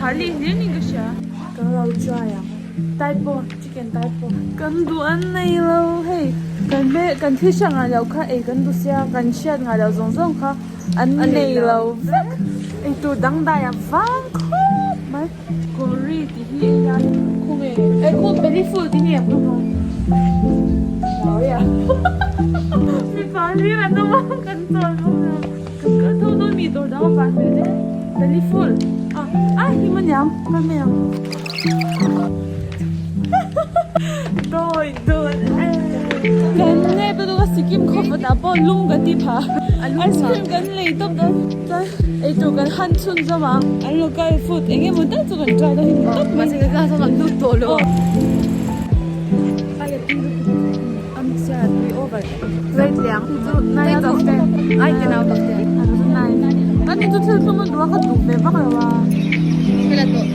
Thali hlir niin ka hria. Kan lo try ang. Taipo, chicken taipo. Kan duh an nei lo hei. Kan hmel kan thil hriat ngai loh kha ei kan duh sia kan hriat ngai loh zawng zawng kha an nei lo vek. Eitur dangdai a vang khawp mai. Curry tih hi eng a khawnge eh khu belly full tih hi em ka hmu Maria mipa hlir an awm a kan chawl bawk a kan kal tho dawn mi dawr dang a van hmel e belly full ah ah him aniang kal mai ang dawi dun e kan nep lutuk a Sikkim khawpah ah pawh lum ka ti pha ice cream kan lei tawp dawn. Chuan eitur kan han chhun zawm a, an local food eng emaw tak chu kan try dawn hi ni tawp mai. Mahse kan zawm an lut tawh lo. A mixer a tui over. Plate liang hi chu nine out of ten. Ai ten out of ten. Nine. Kan ni chu thil tlum a duh a ka duh ve vak lo a. Ka la tawh.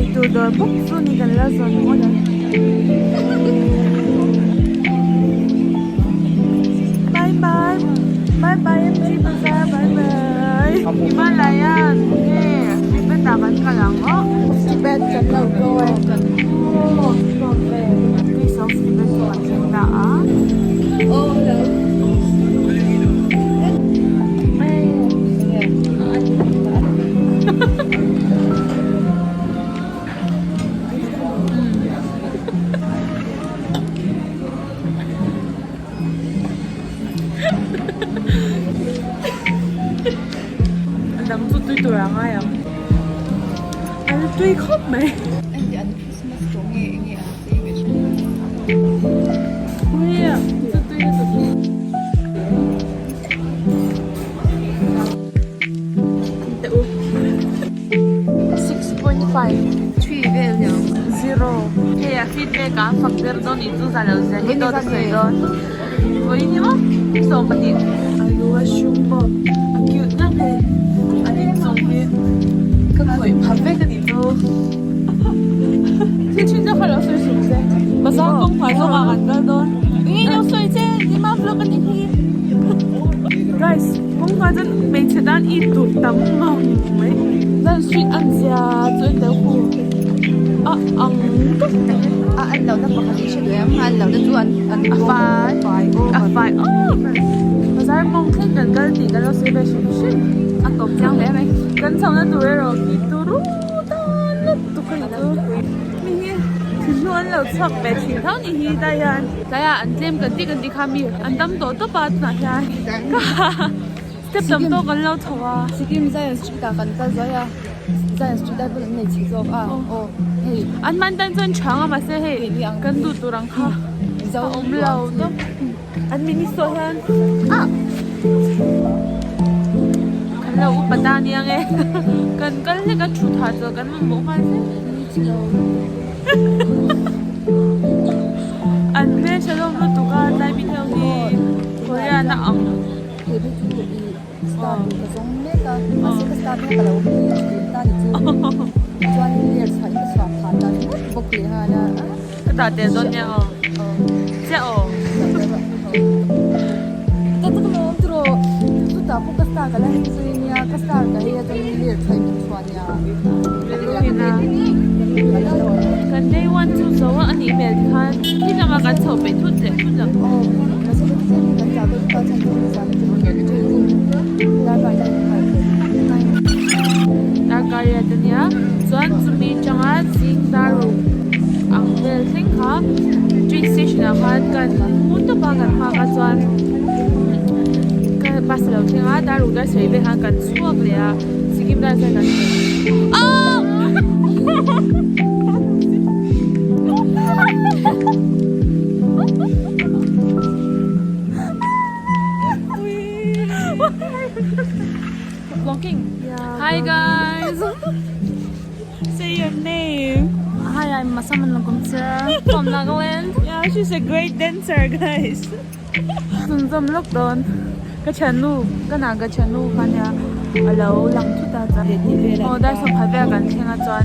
Eitur dawr bawk chu ni kan la zawn ngawt ang. Bye bye bye bye MG Bazaar bye bye Himalayan nge Tibet ah kan kal ang aw Tibet kan lo go e aw nuam ve Taste of Tibet chu kan thleng ta a aw hello A dang chu tui tur a ngai ang. A la tui khawp mai. Engti an Christmas tawh nge enge an chei ve thin. Nia chu tui lutuk. Teh u. 6.5 3 vel niang. 0 Hei a feedback ah fak ber dawn ih chu za lo zia hi dawt a sawi dawn. Vawiin hi maw 12. A lu a hrum bawk a cute ngang hei an inchung hi ka khawih pha vek a nih chu. Thil thin deuh kha lo sawi suh che. Bazar kawng hnuai zawk ah kan kal dawn. Eng nge lo sawi che Dima vlog a nih hi. Guys kawng hnuai chuan hmeichhe tan i tur tam ngang mai. Chuan street an zia chu en deuh hu a ang tawp mai. A an lohna pakhat hi hre duh em a an lohna chu an an a fai fai over a fai over. Bazar mawng thleng kan kal tih kan lo sawi ve hrim hrim. A tawp chiang hle mai. Kan chhohna tur erawh khi turu tan lutuk a ni chu. Mi hi thinghnung an lo chhuak ve thin tho ni hi tlai hian tlaiah an tlem kan tih kan tih kha mi an tam tawh tawp a tunah hian step tam tawk an lo chho a. Sikkim Zion Street ah kan kal zuai a Zion Street ah pawh an nei chhe zawk a aw hei an hman tan chuan chhang a mahse hei kan duh tur ang kha a awm lo tawp an mini saw hian ah kan lo upa ta nia nge kan kal hlek a thu tha chu kan mamawh nghal hle an hmeltha hlawm lutuk a tlai mi ho hi Korean a ang. Star tur ka zawng mek a mahse ka star hi ka lo hmu thin ta ni chu chuan ler chhuah in ka chhuah phah ta ringawt bawk leh nghal a. Ka dah tel dawn nia aw. Chiah aw. Ka ka lawm tiraw chutah pawh ka star ka la hei zui nia ka star ka hei atangin ler chhuah in ka chhuah nia. Kan day one chu zo a anih hmel tikhan khi lamah kan chho peih thut leh thut lo. Darkar riat ania chuan chumi tanga zing dar ruk ang vel thleng kha train station ah khan kan hmu tawp a kan nghak a chuan bus a lo thleng a dar ruk dar sarih vel khan kan chhuak leh a Sikkim dar chuan kan thleng aww. Vlogging. Yeah, Hi guys. Say your name. Hi, I'm Masaman Longkumcha from Nagaland. Yeah, she's a great dancer, guys. Chunzawm lawk dawn. Ka thiannu, ka Naga thiannu kha nia a lo lang thut a chuan aw dar sawmkhat velah kan thleng a chuan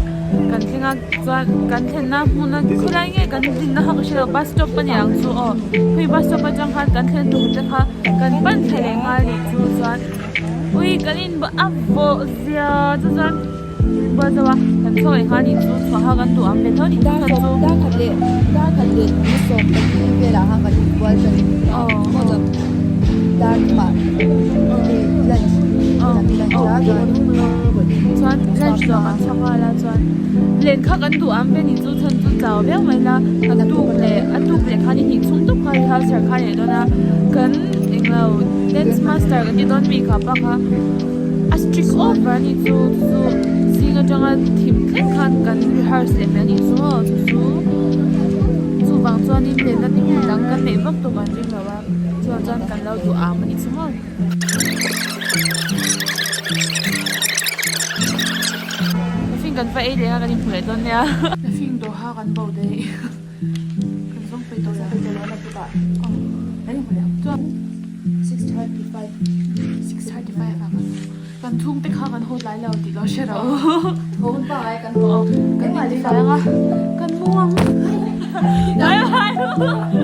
kan thleng a chuan kan thlenna hmuna khawlai nge kan dinna kha ka hre lo bus stop a ni ang chu aw hei bus stop atang khan kan thlen tur te kha kan pan thla leh nghal nih chu chuan ui kan in a vawh zia chu chuan. inbual zo a, kan chhuak leh nghal nih chu chhuah kha kan duh ang ve tho nih chu kan chu. Dar khat leh dar khat leh ni 14 velah khan kan inbual tan a, maw chuan dar thumah lunch lunch a chuan Chuan lunch zawh kan chhuak nghal a chuan len kha kan duh ang ve nih chu chhan chu chau viau mai la a tuk leh a tuk leh khan i hnih chhung tawp kha rehearsal kha a leh dawn a kan englo dance master kan ti dawn mi kha pa kha a strict over a nih chu chu zing atanga thim thleng khan kan rehearse leh mai a nih chu aw chu chu chuvang chuanin lenna ni hmun dang kan neih vak tawh kan ring lo a chuvang chuan kan lo duh am a nih chu maw. Mihring kan va ei leh a kan inhmu leh dawn nia. Mihring dawha kan bo daih kan zawng peih tawh lo. 6:35 6:35 ah kan kan chhungte kha kan haw tlai lo tih lo hre ro haw hun pangai kan haw kan intifai anga kan mu ang bye bye.